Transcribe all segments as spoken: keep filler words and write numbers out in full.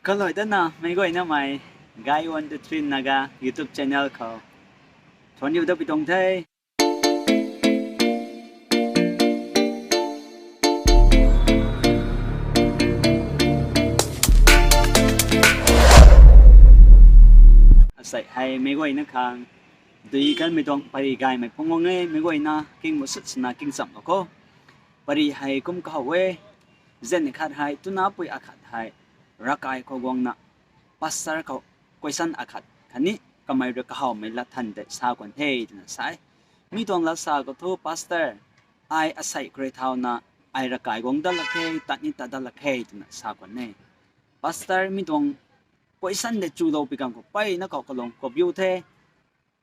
Kaloi dana meic guaynamei Guy one two three Naga YouTube channel khou thuanc riu dat pui tuang the. Asei hei meic guayna khang dui kanmei tuang pary gaymei phungc guang e. Meic guayna king masut swna king chamlou kho. Pary hei kum kahow e. Zan khat hei twna pui akhat hei ravkai khou guangna pastor khou question akhat khatni kamei rui kahawmei lat than tei sa khwan the twna sa e. Mi tuang lat sa khou thu, Pastor, ai asei khou rui thauna ai ravkai guang dat lak khe, tat ni tat dat lak khe twna sa khwan e. Pastor mi tuang question tei chulou pi ganv khou mpeyna khou kalung khou biu the.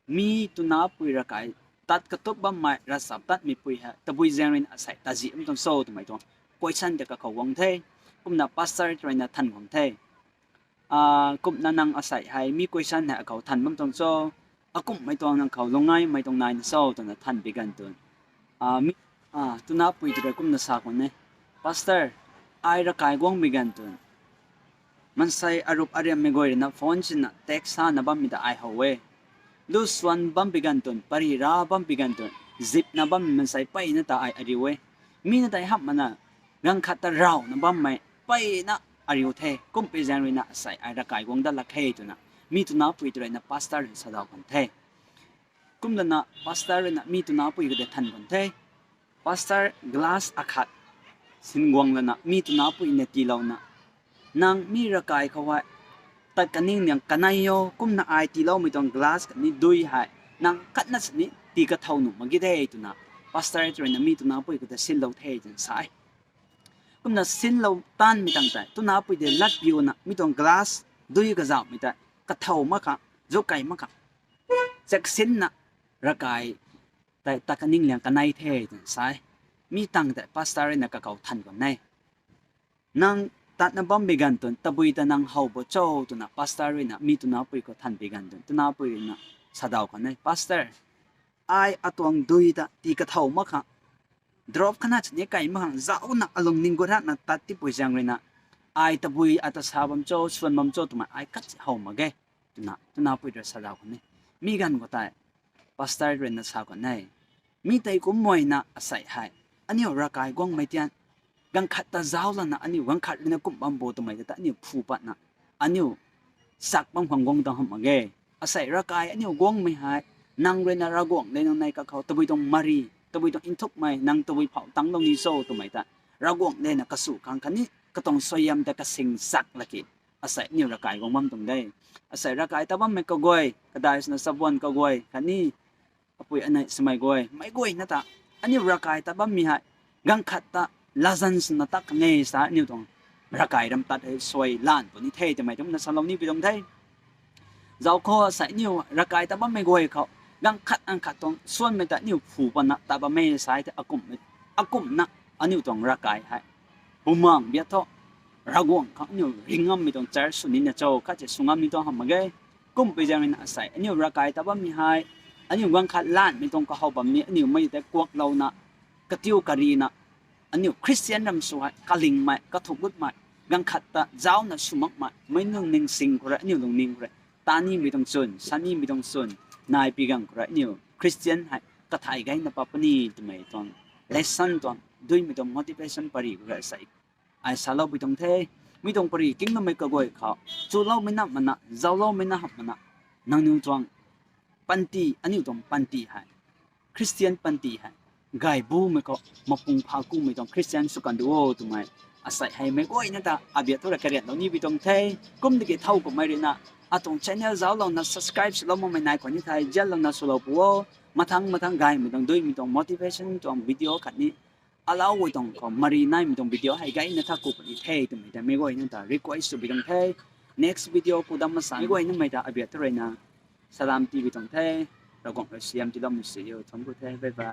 Mi twna pui ravkai tat katup bammei ravchaptatmeipui hei tabui zaeng ruina asei tazih bam tuang cho twmei tuang question tei kakhou guang the. Kumna pastor ruina than guang the. Kumna nang asei hei mi question hei akhou than bam tuang cho, akumhmei tuang nang khou lungnaimei tuang naina cho twna than pi ganv tun, twna pui tw rui kumna sa khwan e, Pastor, ai ravkai guangmei ganv tun maansei arup ariammei guay ruina phone sinna text sana bammei ta ai how e. Lu swan bam pi ganv tun, pary ra bam pi ganv tun, zipna bammei maansei mpeyna ta ai ariu e. Mi na tei hamh mana, ganv khat ta rawna bammei mpeyna ariu the. Kumpui zaeng ruina asei ai ravkai guang dat lak khe twna mi twna pui tw ruina pastor rui sadaw khwan the. Kumlana pastor ruina mi twna pui khou tei than khwan the. Pastor glass akhat sin guang lana mi twna pui na tiilouna, nang mi ravkai khou hei tat kaning niang kanei o, kumna ai tiiloumei tuang glass khatni dui hei nang khatna sini tii kathow nuh mak ge de twna pastor ruina mi twna pui khou tei sinlou the twna sa e. Kumna sinlou taanvmei tang tei twna pui tei lat piuna mi tuang glass dui kazauhmei tei kathow mak khang, zukei mak khang, chaksinna ravkai tei tat kaning liang kanei the twna sa e. Mi tang tei pastor ruina kakhou than khwan e. Nang tatna bam pi ganv tun tabui ta nang how bo cho twna pastor ruina mi twna pui khou than pi ganv tun twna pui ruina sadaw khwan e, Pastor, ai atuang dui ta tii kathow mak khang, drop khatna sini kai mak khang zaucna alungning guay rana tat tipui zaeng ruina ai tabui ata sa bam cho, swan bam cho twmei ai khat how mak ge twna twna pui rui sadaw khwan e. Mi ganv khou tei pastor ruina sa khwan e, mi tei kummoina asei hei aniu ravkai guangmei tian ganv khat ta zauc lana aniu ganv khat ruina kum bam bo twmei ta aniu phu patna aniu chak bam khang guang tang hamh mak ge. Asei ravkai aniu guangmei hei nang ruina Ravguangc le nang nei kakhou tabui tuang mari, tabui tuang nthukmei nang tabui phouh tangclou ni cho twmei ta Ravguangc lena kasu khang khatni katuang suaihiam ta kasing zak laki asei aniu ravkai guang bam tuang de. Asei ravkai tat bammei kaguay, kadai swna chabuan kaguay khatni apui anei swmei guay, meic guayna ta aniu ravkai tat bammei hei ganv khat ta latzan swna tat khang e sa aniu tuang ravkai ram tat hei suai lan puni the twmei tuang na salou ni pi tuang the. Zauc khou asei aniu ravkai tat bammei guay khou ganv khat ganv khat tuang swanmei ta aniu phu patna tat bam e sa tei akumhna aniu tuang ravkai hei bumaengc biak thu Ravguangc khang aniu ringc ngammei tuang church sw nina cho khat si sw ngam ni tuang hamh mak ge. Kumpui zaeng ruina asei aniu ravkai tat bammei hei aniu ganv khat lanmei tuang kahow bam ni aniu mei tei kuaklouna, katiu karina, aniu Christian ram sw hei kalingmei, kathuk gutmei, ganv khat ta zaucna sw makmei, meic lungning sing khou rui aniu lungning khou rui tanimei tuang chwn, sanimei tuang chwn nai pi ganv khou rui aniu Christian hei kathai gayna pat puni twmei tuang lesson tuang duimei tuang motivation pary khou rui asei ai saloupui tuang the. Mi tuang pary kingloumei kaguay khou chuloumei na mana, zaucloumei na hamh mana, nangniw tuang panty, aniu tuang panty hei, Christian panty hei gay bumei khou mapung pha kumei tuang Christian sw kan du o twmei asei hei meic guayna ta abiak thu rui kariatlou ni pi tuang the. Kum tiki thow kummei ruina atuang channel zauclouna subscribe swlou makmei nai khwan ni thei zianlouna swlou pu o. Mathang mathang gaymei tuang duimei tuang motivation tuang video khatni alau guay tuang khou mari naimei tuang video hei gayna tha ku puni the twmei ta meic guayna ta request sw pi tuang the. Next video ku dam masan meic guaynamei ta abiak thu ruina salam tibi tuang the. Ravguangc rui siam tiiloumei sw o, thuanc ku the, bye bye.